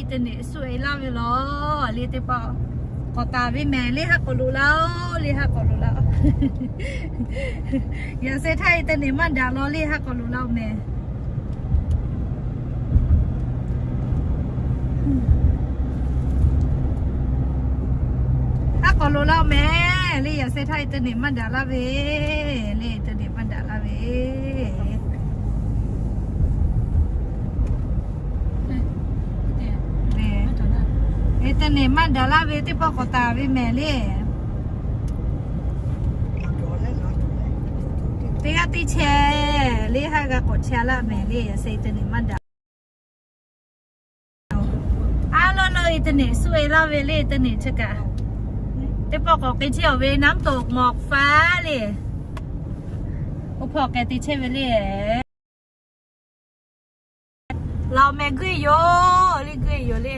Internet suh-e laˇ ve laˬ le teˇ pawˆ k'awꞈ taˍ ve mehˍ le, haˉ k'awꞈ loꞈ laˇ-oˆ le, haˉ k'awꞈ loꞈ laˇ-oˆ. Yaꞈ sheh htaˇ internet maˇ daꞈ law le, haˉ k'awꞈ loꞈ laˇ-oˆ mehˍ. Haˉ k'awꞈ loꞈ laˇ-oˆ mehˍ le, yaꞈ sheh htaˇ internet maˇ daꞈ laˇ ve le, internet maˇ daꞈ laˇ ve. Internet maˇ daꞈ laˇ ve teˇ pawˆ k'awꞈ taˍ ve mehˍ le. Teˇ g'aˇ teˇ chehˇ le, haˉ g'a k'awꞈ chehˇ laˇ mehˍ le, yaꞈ sheh internet maˇ daꞈ. Aˉ lawˉ lawˉ internet suh-e laˇ ve le, internet chi kaꞈ teˇ pawˆ k'awꞈ k'ai chehˇ-aˬ ve น้ำตกหมอกฟ้า le. Oˇ hpawˇ k'ai te chehˇ ve le. Laˬ mehˍ, guˇ-e yoˬ le, guˇ-e yoˬ le.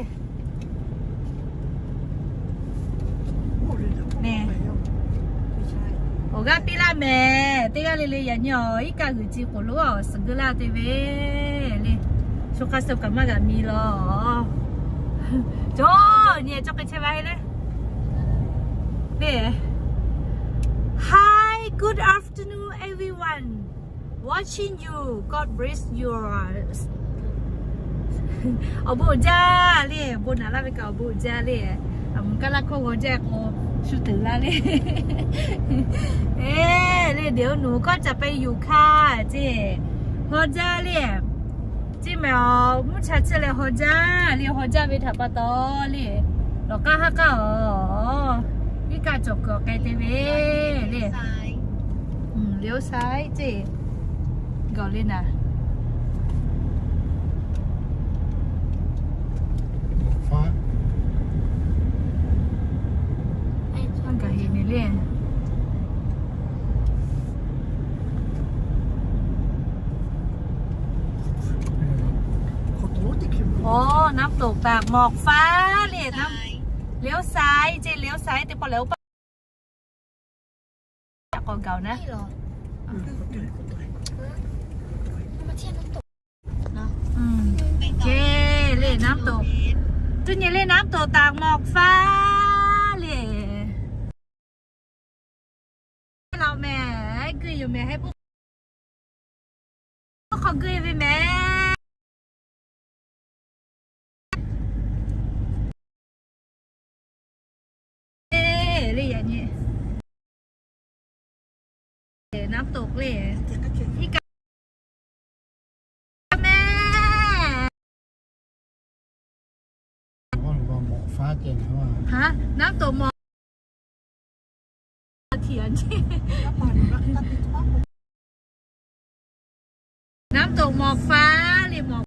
Awˬ g'aˇ piˇ laˇ mehˍ, teˇ g'aˇ le le yaꞈ nyi awˬ iˉ kaˆ g'uiˬ ci k'oˍ lonˉ awˬ suhˍ guˇ laˇ te ve le. Shu hk'a suh kaꞈ maˇ g'a mi law. Cawˬ nyi cawˬ k'ai chehˇ ve le. Hi, good afternoon, everyone. Watching you, God bless you. Awˬ bon jaˇ le, bon naˍ laˇ ve kaꞈ awˬ bon jaˇ le. Aˬ mvuhˬ kaˇ laˇ hkawˇ g'aw jaˇ k'o, shu tuˬ laˇ le. Eˬ le, deꞈ-oˬ nuˬ kawˇ caꞈ pehꞈ yuˬ hkaˇ ceˇ, haw jaˇ le. Ceˇ mehˍ, awˬ mvuhˇ cha ciˇ leh haw jaˇ le, haw jaˇ ve htaꞈ pa taw le, lawˬ k'aˉ haˉ k'aˉ-oˬ, iˉ kaˆ cawˬ kuiˬ awˬ k'ai te ve le. Liꞈ-oˇ saiˉ ceˇ, gawˬ le naˍ. Gaˬ heꞈ nyi le. Awˬ, น้ำตกตาดหมอกฟ้า le, liꞈ-oˇ saiˉ ceˇ, liꞈ-oˇ saiˉ teˇ pawˆ lehˬ oˇ paˆ k'awꞈ gaˬ-oˬ naˉ. Ceˇ le, น้ำตก teˇ nyi le, น้ำตกตาดหมอกฟ้า le. Laˬ mehˍ, guˇ-e yoˬ mehˍ, heh k'awꞈ guˇ-e ve mehˍ. Le yaꞈ nyi, น้ำตก le, iˉ kaˆ mehˍ. น้ำตกหมอก น้ำตกหมอกฟ้า le, หมอก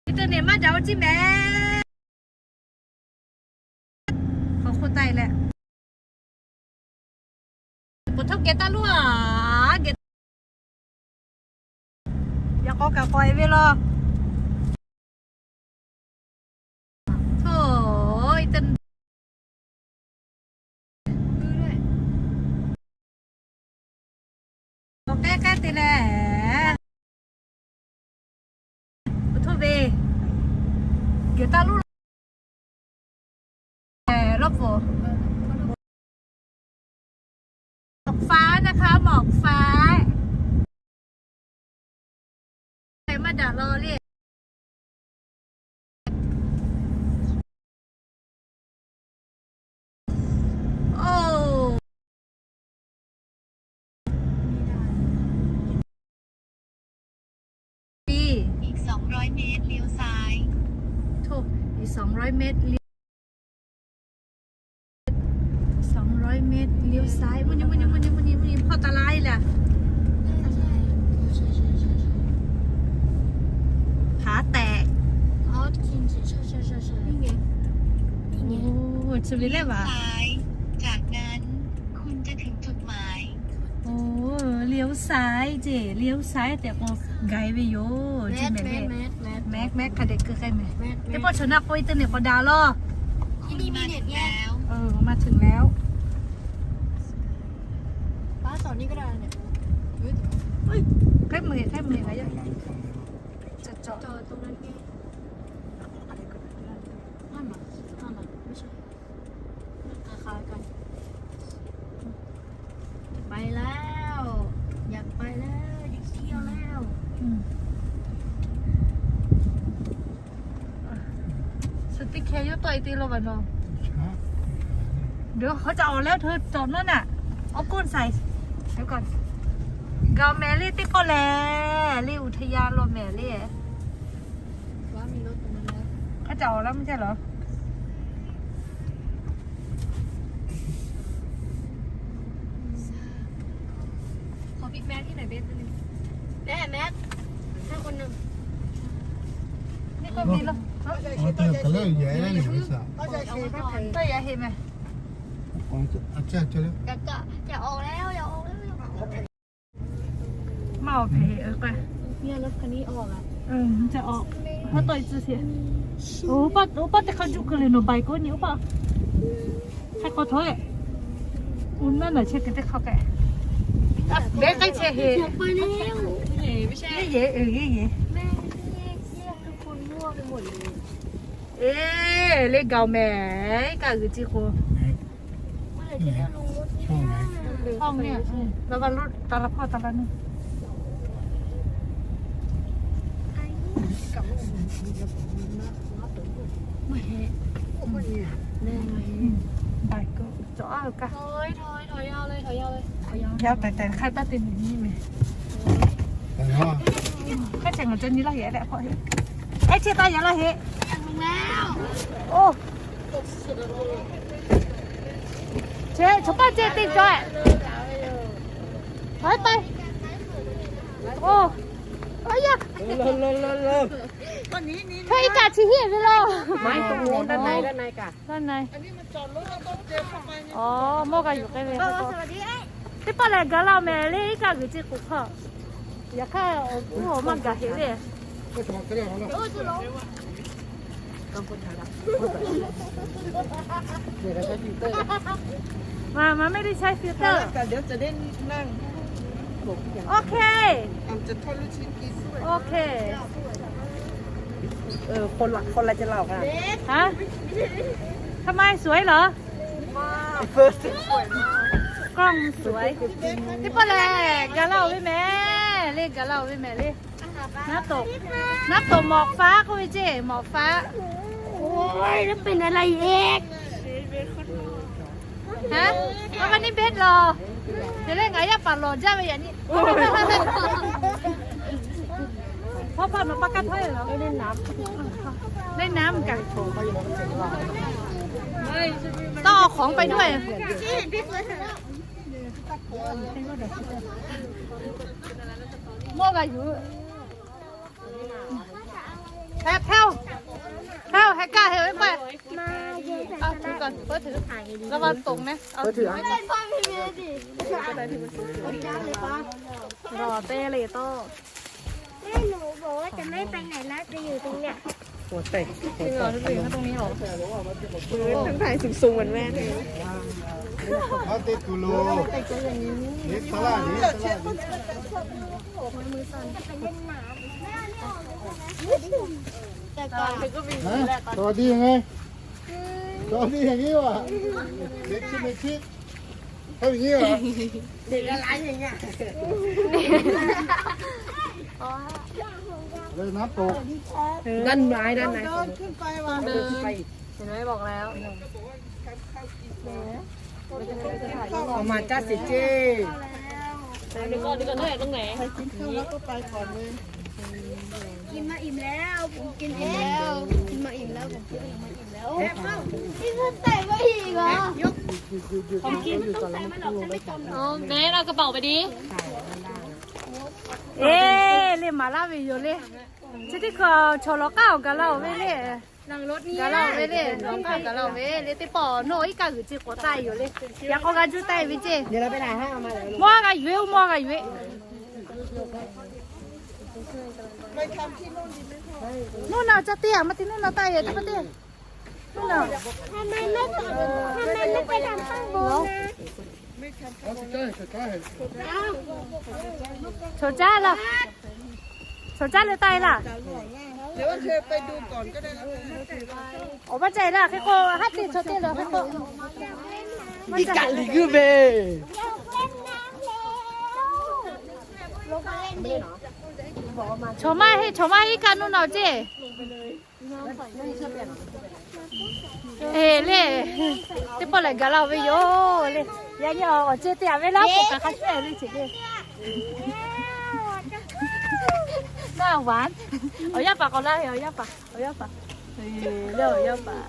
internet maˇ daꞈ-oˬ ceˇ mehˍ. K'awꞈ hk'oˆ taˆ-e leh, ขอโทษ geh taˇ loˇ-a, geh, yaꞈ k'aw kaꞈ k'awꞈ-e ve law. Hto, internet k'awꞈ k'ehˉ k'ehˉ te leh, ขอโทษ ve, geh taˇ loˇ law. หมอกฟ้านะคะ หมอกฟ้า maˇ daꞈ law le. Oˇ, อีกสองร้อยเมตรเลี้ยวซ้าย โถ่ อีกสองร้อยเมตร เลี้ยว สองร้อยเมตร เลี้ยวซ้าย มุนิ มุนิ มุนิ มุนิ มุนิ พ่อตาลายล่ะ ขาแตก อ๋อ ใช่ ใช่ ใช่ ใช่ ใช่ นี่ไง นี่ไง โอ้ สุดเลยแหละวะ ซ้าย จากนั้นคุณจะถึงจุดหมาย โอ้ เลี้ยวซ้าย เจ๋ เลี้ยวซ้าย แต่ก็ไกลไปอยู่ แม็ก แม็ก แม็ก แม็ก แม็ก แม็ก แม็ก ใครเด็กคือใครแม็ก แม็ก แม็ก แต่พอชนะ คุย เตอร์เน็ต ก็ด่า เหรอ ที่นี่มีเน็ตไง เออ มาถึงแล้ว ป้าจอดนี่ก็ได้เนี่ย เฮ้ย เฮ้ย ใกล้มือ ใกล้มือ ใกล้มือ จะจอด จอดตรงนั้นไง Hk'e yawˇ tawˆ e te la ve nawˬ. Deꞈ hk'aw ca awˬ leh htawˇ cawˬ nawˉ naˆ. Awˬ hk'oˆ saiˍ. Deꞈ k'o, g'a mehˍ le teˇ pawˆ lehˬ, le uˬ htaˇ yaˇ law mehˍ le. Hk'aˬ ca awˬ laˇ mvuhˇ jaˇ lawˬ. Maˇ awˬ hpehꞈ heˆ k'o. Oˇ paˆ, oˇ paˆ teˇ hk'aˇ juˆ keu le nawˬ bai k'o nyi oˇ paˆ. Hk'e k'aw htawˇ, uˇ naˉ naˬ chehˇ kuiˬ teˇ hk'aˇ k'ai. Behꞈ k'ai chehˇ heˆ. Yeˇ yeˬ, yeˇ yeˬ. Eˬ, le gaˬ mehˍ, iˉ kaˆ g'uiˬ ci k'o. Laˇ va lo ta la hpawˇ ta la nuˇ. Bai k'o cawˬ a kaˇ. Yaˇ tehˬ tehˬ hk'aˇ taˇ te nyi mehˍ. Hk'aˇ chehˇ ngaˬ ca nyi laˇ heˆ leh hpawˇ heˆ. Ehˉ, chehˇ taˇ yaꞈ laˇ heˆ. Oˇ, chehˇ chaw paˇ ceh te cawˬ. Haiˉ paiˇ. Oˇ, aˇ yaˇ. Hk'e iˉ kaˆ chi hiˆ ve laˇ. Laˇ na. Aw, mawˇ g'a yuˬ k'ai ve. Teˇ pawˆ lehˬ gaˬ laˇ mehˍ le, iˉ kaˆ g'uiˬ ci k'oˍ hk'aw. Yaꞈ hk'aˇ, oˇ maˇ gaˬ heˆ le. Mama, mama, mehˆ teˇ chaiˇ filter. Okay. Okay. เออ คนละ คนละจะเล่ากัน ฮะ ทำไมสวยเหรอ กล้องสวย Teˇ pawˆ lehˬ gaˬ laˇ-oˬ ve mehˍ le, gaˬ laˇ-oˬ ve mehˍ le. Nap toˍ, nap toˍ หมอกฟ้า k'oˆ ve ceˇ, หมอกฟ้า. โอ๊ย แล้วเป็นอะไรอีก ฮะ เอาวันนี้เบสหล่อ เดี๋ยวเล่นกับย่าป่าหล่อจ้าไปอย่างนี้ พ่อพ่อมาปากกาถ้อยเหรอ เล่นน้ำ เล่นน้ำกัน ต้องเอาของไปด้วย มั่วกันอยู่ Hk'e hpehˇ-oˬ, hpehˇ-oˬ, hk'e kaˇ hk'e ve k'oˆ. เอาถือก่อน เฟิร์สถือ ระวังตกนะ เอาถือ เอา รอเต้เลยโต้ แม่หนูบอกว่าจะไม่ไปไหนแล้ว จะอยู่ตรงเนี้ย หัวแตก จริงเหรอ จะไปอยู่ตรงนี้เหรอ ต้องถ่ายสูงๆเหมือนแม่ เอาติดตูโล นิดเท่าไหร่ นิดเท่าไหร่ จะไปเล่นน้ำ แต่ก่อน ฮะ สวัสดียังไง สวัสดีอย่างนี้วะ เด็กคิดไม่คิด ทำอย่างนี้เหรอ เด็กอะไรอย่างเงี้ย เลยน้ำตก ด้านใน ด้านใน เดินขึ้นไปว่ะ เดินไปอีก เห็นไหมบอกแล้ว เอามาจ้าสิเจ้ เดี๋ยวก่อน เดี๋ยวก่อน เท่าไหร่ตรงไหน ใครกินข้าวแล้วก็ไปก่อนเลย กินมาอิ่มแล้ว ผมกินอิ่มแล้ว กินมาอิ่มแล้ว ผมกินมาอิ่มแล้ว พี่เพิ่งใส่มาอีกเหรอ ของกิน ไม่ต้องใส่มาหรอก ฉันไม่จมหรอก อ๋อ เบส เอากระเป๋าไปดิ เอ๊ะ เล่นหมาล่าไปอยู่เลย Chi teˇ hkui chaw lawˬ k'aˉ awˬ gaˬ laˇ-oˬ ve le. Gaˬ laˇ-oˬ ve le, lawˬ k'aˉ gaˬ laˇ-oˬ ve le. Teˇ pawˆ nawˬ iˉ kaˆ g'uiˬ chi k'oˍ taˇ yoˬ le. Yaꞈ k'aw g'a juˇ taˇ ve ceˇ. Mawˇ g'a yuˬ-e, oˇ mawˇ g'a yuˬ-e. Nuˇ naˆ ca te-a, maˇ te nuˇ naˆ taˇ yoˬ, teˇ pawˆ teˇ. Nuˇ naˆ. ทำไมไม่ไปทำข้างบนนะ Chaw caˉ laˇ. Chaw caˉ leh taˇ e laˇ. Awˬ maˇ ca e laˇ, hk'e k'o haˉ te chaw te leh hk'e k'o. Iˉ kaˆ liꞈ g'uiˇ ve. Chaw maˇ heˆ, chaw maˇ heˆ, iˉ kaˆ nuˇ naw ceˇ. Eˬ le, teˇ pawˆ lehˬ gaˬ la ve yoˬ le. Yaꞈ nyi awˬ ceˇ te a ve laˇ k'o kaꞈ hk'a shuˍ le ceˇ le. Naˇ wa, awˬ yaˇ paˍ k'awꞈ la ve, awˬ yaˇ paˍ, awˬ yaˇ paˍ. Awˬ yaˇ paˍ,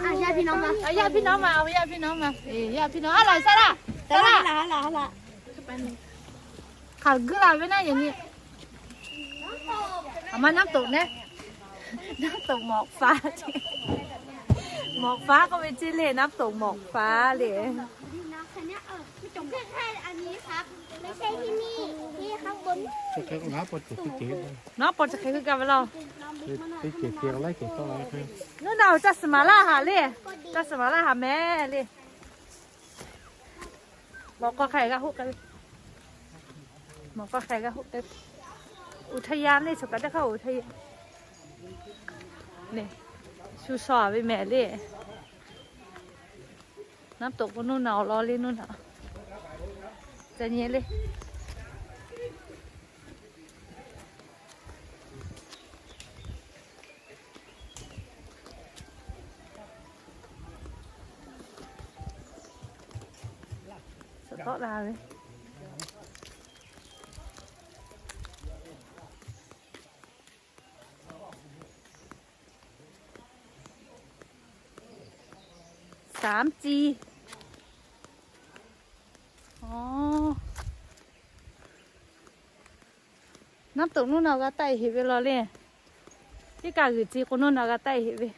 awˬ yaˇ piˇ nawˉ ma, awˬ yaˇ piˇ nawˉ ma, awˬ yaˇ piˇ nawˉ. A laˬ saˉ laˇ, saˉ laˇ. Hk'aˬ guiˇ la ve naˉ yehˬ nyi. A ma น้ำตก ne, น้ำตกหมอกฟ้า ceˇ. หมอกฟ้า k'oˆ ve ceˇ le, น้ำตกหมอกฟ้า le. Naˉ paw chi hk'e hui gaˇ ve laˇ. Nuˇ naˬ awˬ caˇ suhˍ maˍ laˇ haˍ le, caˇ suhˍ maˍ laˇ haˍ mehˍ le. Mawˬ k'aw hk'a g'a hoˆ k'ai ve. Mawˬ k'aw hk'a g'a hoˆ k'ai ve. อุทยาน le, chaw kaꞈ teˇ hk'aˇ อุทยาน le. Shu shaw ve mehˍ le. น้ำตก k'o nuˇ naˬ awˬ lawn le, nuˇ naˬ. Ca nyi le. Tawˆ la ve. Sāmci. Aˬ, น้ำตก nuˇ naˬ g'a taˆ e heꞈ ve law le. Iˉ kaˆ g'uiˬ ci k'o nuˇ naˬ g'a taˆ e heꞈ ve.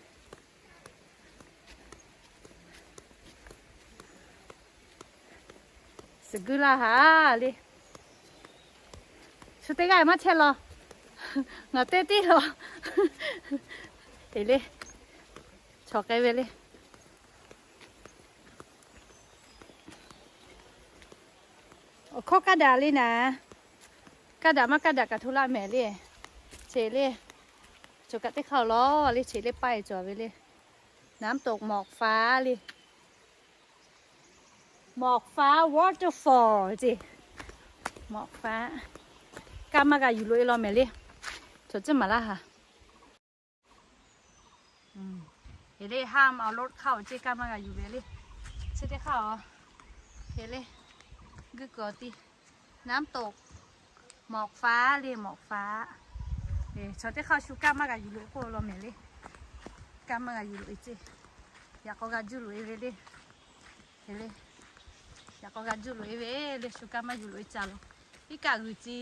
Suhˍ guiˇ laˇ haˍ le. Shu teˇ g'aˇ maˇ chehˇ law. Ngaˬ teˇ tiˉ law. Te le. Chaw k'ai ve le. Awˬ hkawˇ kaˇ daꞈ le naˍ. Kaˇ daꞈ maˇ kaˇ daꞈ kaꞈ hto laˇ mehˍ le. Cheˬ le. Chaw kaꞈ teˇ hk'aˇ awˬ lawn le, cheˬ le, paˇ e cawˬ ve le. น้ำตกหมอกฟ้า le. หมอกฟ้า waterfall ceˇ. หมอกฟ้า kaˇ maˇ g'a yuˬ loꞈ e law mehˍ le. Chaw ceuˬ maˍ laˇ haˍ. Heˍ le, ห้ามเอารถเข้า ceˇ, kaˇ maˇ g'a yuˬ ve le. Chi teˇ hk'aˇ aˬ, heˍ le, guˇ kuiˬ awˬ ti, น้ำตกหมอกฟ้า le, หมอกฟ้า. Chaw teˇ hk'aˇ shu kaˇ maˇ g'a yuˬ loꞈ e k'oˆ law mehˍ le. Kaˇ maˇ g'a yuˬ loꞈ e ceˇ. Yaꞈ k'aw g'a juˇ loꞈ e ve le. Heˍ le, yaꞈ k'aw g'a juˇ loꞈ e ve le, shu kaˇ maˇ yuˬ loꞈ e ca law. Iˉ kaˆ g'uiˬ ci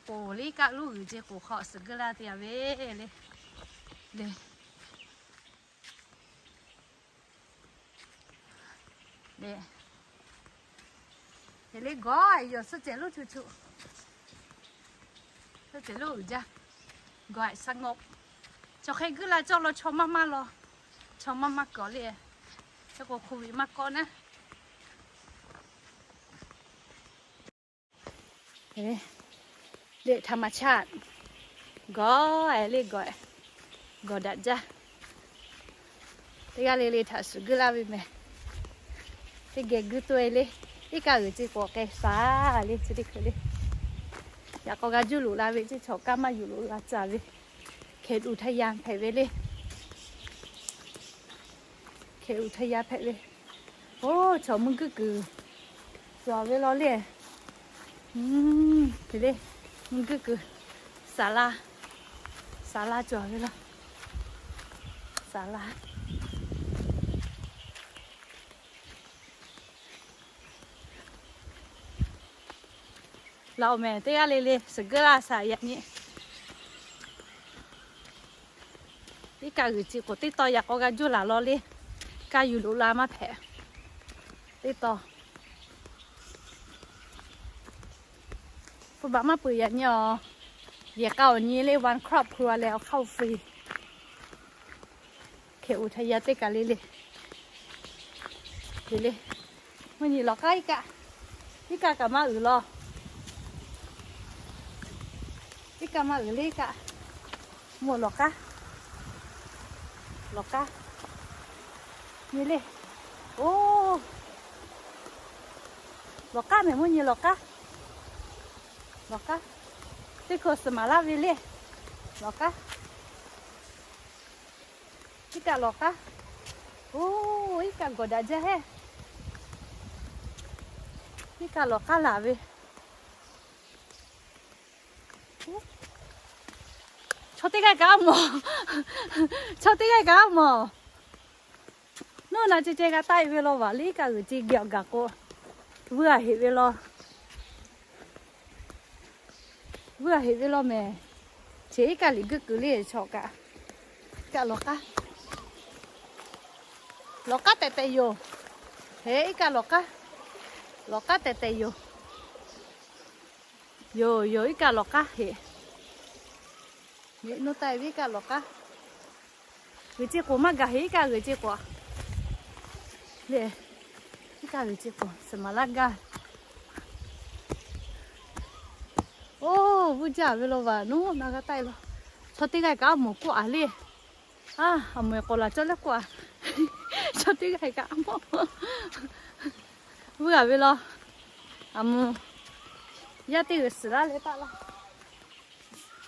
k'oˍ le, iˉ kaˆ luˇ g'uiˬ ce k'oˍ hk'aw suhˍ guiˇ laˇ te a ve le. Le, le, heˍ le, gawˬ a yawˬ suhˆ cehˬ loˉ chu chu, suhˆ cehˬ loˉ uiˍ jaˇ. Gawˬ a sa ngawˆ. Chaw hk'e guiˇ la cawˇ law, chaw maˇ maˇ law, chaw maˇ maˇ kawꞈ le. Chi k'o โควิด maˇ kawˆ naˉ. Le htaꞈ maˍ chaˇ. Gawˬ a le, gawˬ, gawˬ daꞈ jaˇ. Teˇ g'aˇ le le htaꞈ suhˍ guiˇ laˇ ve mehˍ. Teˇ geh guiˇ tawˆ e le. Iˉ kaˆ g'uiˬ ce k'awꞈ k'ai shaˍ le, chi teˇ hkui le. Yaꞈ k'aw g'a juˇ loꞈ la ve ceˇ, chaw kaˇ maˇ yuˬ loꞈ g'a ca ve. เขตอุทยาน hpehꞈ ve le. เขตอุทยาน hpehꞈ ve. Oˇ, chaw mvuhˇ guiˇ kuiˬ cawˬ ve law le. Te le, mvuhˇ guiˇ kuiˬ, ศาลา, ศาลา cawˬ ve law. ศาลา. Laꞈ awˬ mehˍ teˇ g'aˇ le le suhˍ guiˇ laˇ shaˍ yaꞈ nyi. Iˉ kaˆ g'uiˬ ci k'oˍ teˇ taw yaꞈ k'aw g'a juˇ laˬ law le. Kaˇ yuˬ loꞈ la maˇ hpehꞈ. Teˇ taw. Hpu baꞈ maˇ peuˬ yaꞈ nyi aˬ. Yehˬ k'a awˬ nyi le, one crop hpu a leh awˬ hk'aˇ free. เขตอุทยาน teˇ kaˬ le le. Le le. Mvuhˇ nyi lawˬ k'aˉ iˉ kaˆ. Iˉ kaˆ kaꞈ maˇ uiˍ law. Iˉ kaˆ maˇ uiˍ le iˉ kaˆ. Mvuhˇ lawˬ k'aˉ. Lawˬ k'aˉ. Nyi le. Oˇ. Lawˬ k'aˉ mehˍ, mvuhˇ nyi lawˬ k'aˉ. Lawˬ k'aˉ. Teˇ hkui suhˍ maˍ laˇ ve le. Lawˬ k'aˉ. Iˉ kaˆ lawˬ k'aˉ. Oˇ, iˉ kaˆ gawˬ daꞈ jaˇ heˆ. Iˉ kaˆ lawˬ k'aˉ laˬ ve. Chaw teˇ g'aˇ kaꞈ mawˬ. Chaw teˇ g'aˇ kaꞈ mawˬ. Nawˬ na ceh ceh g'a taˆ-e ve law vaˬ le, iˉ kaˆ g'uiˬ ceh geh awˬ gaˬ k'o, vuiˇ a heꞈ ve law. Vuiˇ a heꞈ ve law mehˍ. Cheˬ iˉ kaˆ liꞈ guiˇ kuiˬ le chaw kaꞈ. Iˉ kaˆ lawˬ k'aˉ. Lawˬ k'aˉ tehꞈ tehꞈ yoˬ. Heˍ, iˉ kaˆ lawˬ k'aˉ. Lawˬ k'aˉ tehꞈ tehꞈ yoˬ. Yoˬ, yoˬ, iˉ kaˆ lawˬ k'aˉ heꞈ. Neꞈ nu taˆ-e ve iˉ kaˆ lawˬ k'aˉ. G'uiˬ ceh k'oˍ maˇ gaˬ heꞈ, iˉ kaˆ g'uiˬ ceh k'oˍ. Le, iˉ kaˆ g'uiˬ ceh k'oˍ suhˍ maˍ laˇ gaˇ. Oˇ, vuiˇ jaˇ ve law vaˬ, nawˬ na g'a taˆ-e law. Chaw teˇ g'aˇ kaꞈ a mawˬ k'oˆ a le. A, a mawˬ e k'awꞈ laˬ cawˇ leh k'oˆ a. Chaw teˇ g'aˇ kaꞈ a mawˬ. Vuiˇ a ve law. A mawˬ. Yaˇ teˇ g'uiˬ suhˍ laˇ leh taˆ laˇ.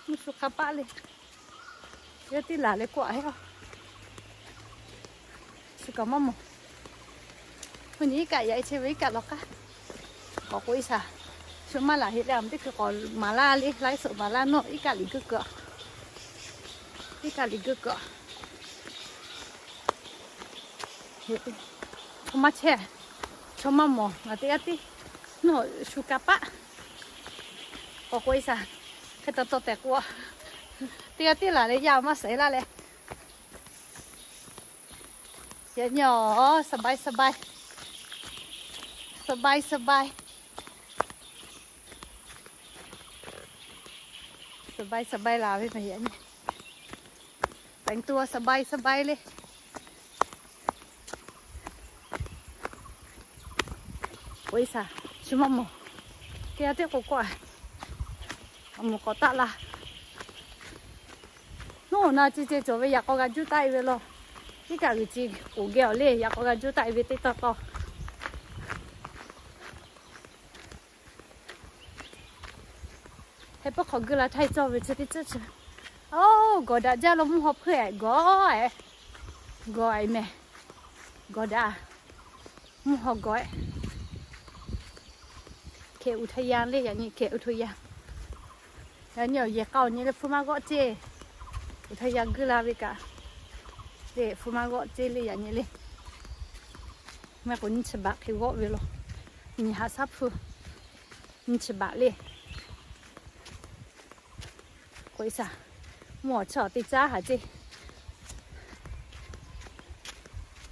Mvuhˇ shu hk'a paˆ le. Yaˇ teˇ laˬ leh k'oˆ a heˆ a. Shu kaꞈ maˇ mawˬ. Hk'e nyi iˉ kaˆ yaꞈ-e chehˇ ve iˉ kaˆ lawˬ k'aˉ. K'awꞈ k'oꞈ-e shaˍ. Shu maˇ laˬ heꞈ leh a mawˬ teˇ hkui k'awꞈ maˍ laˇ le, laiˉ suhˍ maˍ laˇ nawˬ iˉ kaˆ liꞈ guiˇ kuiˬ. Iˉ kaˆ liꞈ guiˇ kuiˬ. Chaw maˇ chehˇ, chaw maˇ mawˬ, ngaˬ teˇ g'aˇ tiˉ. Nawˬ shu kaꞈ paˆ. K'awꞈ k'oꞈ-e shaˍ. Hk'e taw taw tehꞈ k'oˆ. Teˇ g'aˇ tiˉ laˬ leh yaˇ maˇ shehˍ laˇ leh. Yaꞈ nyi awˬ สบายสบาย สบายสบาย สบายสบาย laˬ ve mehˍ yaꞈ nyi. แต่งตัวสบายสบาย le. K'oꞈ-e shaˍ, shu maˇ mawˬ. Teˇ g'aˇ tiˉ k'o k'oˆ a, a mawˬ k'awꞈ taˆ laˇ. Nawˬ na ceh ceh cawˬ ve yaꞈ k'aw g'a juˇ taˆ-e ve law. Iˉ kaˆ g'uiˬ ceh k'oˍ geh awˬ le yaꞈ k'aw g'a juˇ taˆ-e ve teˇ taw taw. Heh puiˉ hk'awꞈ geu la htaˇ cawˇ ve chi teˇ ceuˬ chi. Oˇ, gawˬ daꞈ jaˇ law, mvuhˇ haw hpeuˇ-e gawˬ-e. Gawˬ-e mehˍ. Gawˬ daꞈ. Mvuhˇ haw gawˬ-e. Hkeh uˬ htaˇ yanˇ le, yaꞈ nyi hkeh uˬ htaˇ yanˇ. Yaꞈ nyi awˬ yehˬ k'a awˬ nyi leh hpu maˇ g'awˆ ceˇ. Uˬ htaˇ yanˇ geu la ve kaꞈ, le hpu maˇ g'awˆ ceˇ le yaꞈ nyi le. Maˇ k'o nyiˇ chi baꞈ hk'e g'awˆ ve law. Nyi haꞈ shaˉ hpu nyiˇ chi baꞈ le. K'oꞈ-e shaˍ, mvuhˇ awˬ chi awˬ te caˉ haˍ ceˇ.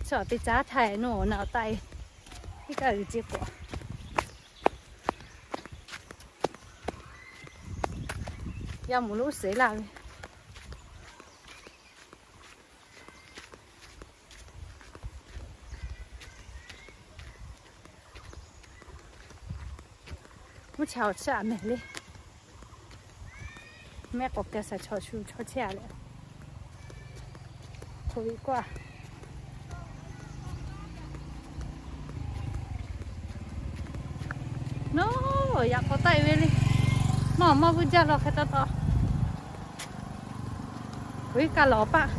Chi awˬ te caˉ htaˇ-e nawˬ na awˬ taˆ-e. Iˉ kaˆ g'uiˬ ceh k'oꞈ. Yaˇ mawˬ lo uˉ seˍ laˇ ve. Mvuhˇ cha awˬ chi a mehˍ le. Mehˆ k'awꞈ keh shaˍ chaw shu chaw chehˇ a leh. Hk'oˆ ve k'oˆ a. Nawˬ yaꞈ k'aw taˆ-e ve le. Maˇ maˇ vuiˇ jaˇ law hk'e taw taw. Uiˉ kaˆ lawˬ paˆ.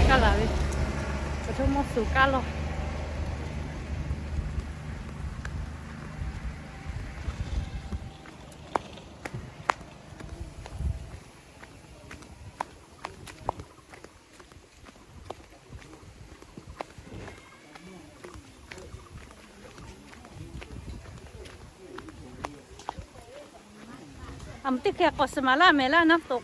Kaˆ laˬ ve, awˬ htoꞈ mawˇ suˍ kaˆ lawˬ. A mvuhˇ teˇ hkeh k'awꞈ suhˍ maˍ laˇ mehˍ laˇ naˉ toꞈ.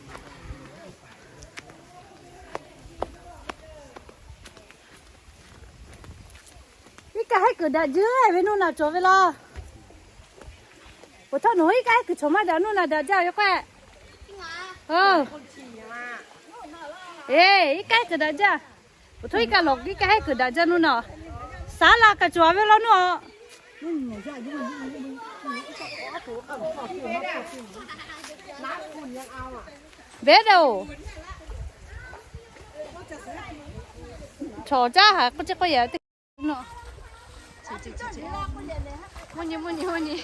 Iˉ kaˆ hehˉ kuiˬ daꞈ jaˇ ve nuˇ naꞈ cawˬ ve law. Awˬ htaˇ nawˬ hui iˉ kaˆ hehˉ kuiˬ cawˬ maˇ daꞈ nuˇ naꞈ daꞈ jaˇ ve k'o. Eˬ, iˉ kaˆ hehˉ kuiˬ daꞈ jaˇ. Awˬ htaˇ iˉ kaˆ lawˬ iˉ kaˆ hehˉ kuiˬ daꞈ jaˇ nuˇ naꞈ. Saˉ la kaꞈ cawˬ ve law nuˇ a. Beˉ daꞈ-oˬ. Chaw caˇ haˍ k'oˆ ce k'oˆ yaꞈ teˇ nawˬ. Mvuhˇ nyi, mvuhˇ nyi, mvuhˇ nyi.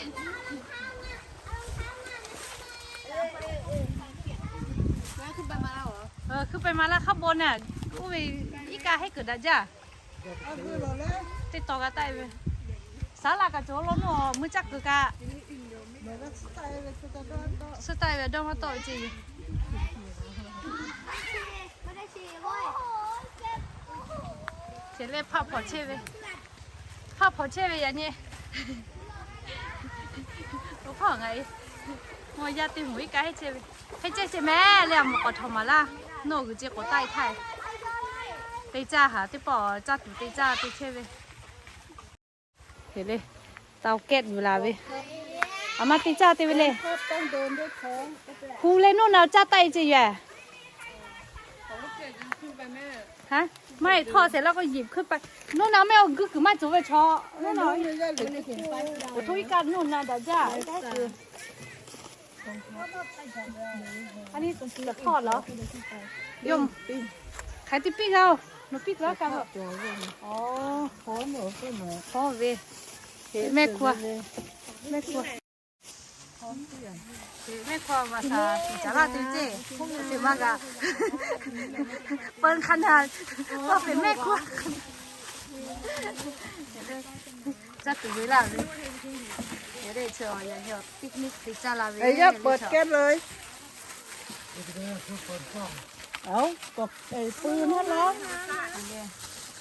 Hkui pehˬ ma laˇ hk'a bon naˬ, oˇ ve iˉ kaˆ heˆ kuiˬ daꞈ jaˇ. Teˇ taw g'a taˆ ve, saˉ laꞈ kaꞈ cawˬ lo nawˇ mui caˇ kuiˬ kaꞈ. Suh taˆ ve dawˇ maˇ tawˆ ve ceˇ yoˬ. Hteꞈ leh hpaˆ hpawnˬ chehˇ ve, hpaˆ hpawnˬ chehˇ ve yaꞈ nyi. Awˬ hpawˇ ngaˬ e, mawˇ yaˇ teˇ moˍ iˉ kaˆ heˆ chehˇ ve, heˆ chehˇ chehˇ mehˍ leh a moˍ k'awꞈ htawnˍ maˍ laˇ. Nawˬ g'uiˬ ce k'awꞈ taˆ e htaˇ, teˇ caˇ haˍ teˇ pawˆ caˇ tuˬ te caˇ te chehˇ ve. Hteꞈ leh tau kehˆ yuˬ laˬ ve, a ma teˇ caˇ te ve le. Hu leh nawˇ na caˇ taˆ e ce yaˬ. Maˇ heˆ htawˇ shehˍ laˇ k'o yeˬ hkui pa. Nawˇ na mehˆ awˬ guiˇ kuiˬ maˇ cawˬ ve chaw, awˬ htoˇ iˉ kaˆ nawˇ na daꞈ jaˇ. A ni tawˬ lawˬ, hk'aˬ hk'e te piˇ g'a oˬ, nawˬ piˇ g'a kaꞈ. Hawˉ ve, mehˆ hk'u, mehˆ hk'u, mehˆ hk'u a va shaˍ tiꞈ caˍ laˇ te ceˇ, teˇ maˇ g'a, peu hk'a na, paˇ peꞈ mehˆ hk'u. Caˇ tuˬ ve laˇ ve, yaꞈ nyi picnic te caˇ la ve, yaˇ peuˬ kehˉ le. Aˬ, pui naˉ la.